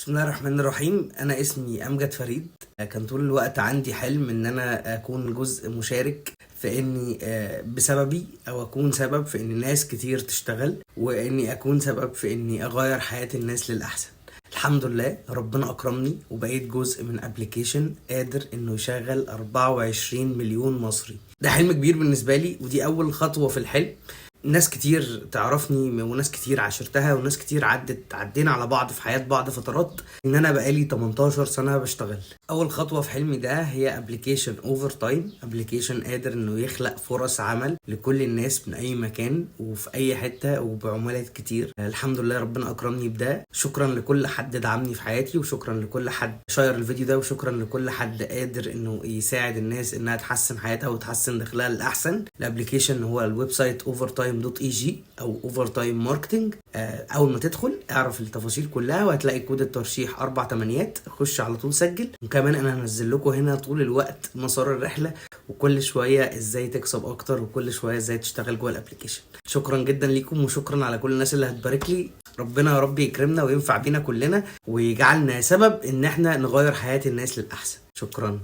بسم الله الرحمن الرحيم. انا اسمي امجد فريد. كان طول الوقت عندي حلم ان انا اكون جزء مشارك في اني بسببي او اكون سبب في ان ناس كتير تشتغل، واني اكون سبب في اني اغير حياة الناس للاحسن. الحمد لله ربنا اكرمني وبقيت جزء من application قادر انه يشغل 24 مليون مصري. ده حلم كبير بالنسبة لي، ودي اول خطوة في الحلم. ناس كتير تعرفني وناس كتير عاشرتها وناس كتير عدينا على بعض في حياة بعض فترات، ان انا بقالي 18 سنة بشتغل. اول خطوة في حلمي ده هي application Overtime، application قادر انه يخلق فرص عمل لكل الناس من اي مكان وفي اي حتة وبعملات كتير. الحمد لله ربنا اكرمني بده. شكرا لكل حد دعمني في حياتي، وشكرا لكل حد شير الفيديو ده، وشكرا لكل حد قادر انه يساعد الناس انها تحسن حياتها وتحسن دخلها للاحسن. ال application هو ال website overtime.eg او Overtime Marketing. اول ما تدخل اعرف التفاصيل كلها، وهتلاقي كود الترشيح 8888. خش على طول سجل. وكمان انا هنزل لكم هنا طول الوقت مسار الرحله، وكل شوية ازاي تكسب اكتر، وكل شوية ازاي تشتغل جوه ال application. شكرا جدا ليكم، وشكرا على كل الناس اللي هتبارك لي. ربنا يا رب يكرمنا وينفع بينا كلنا ويجعلنا سبب ان احنا نغير حياة الناس للاحسن. شكرا.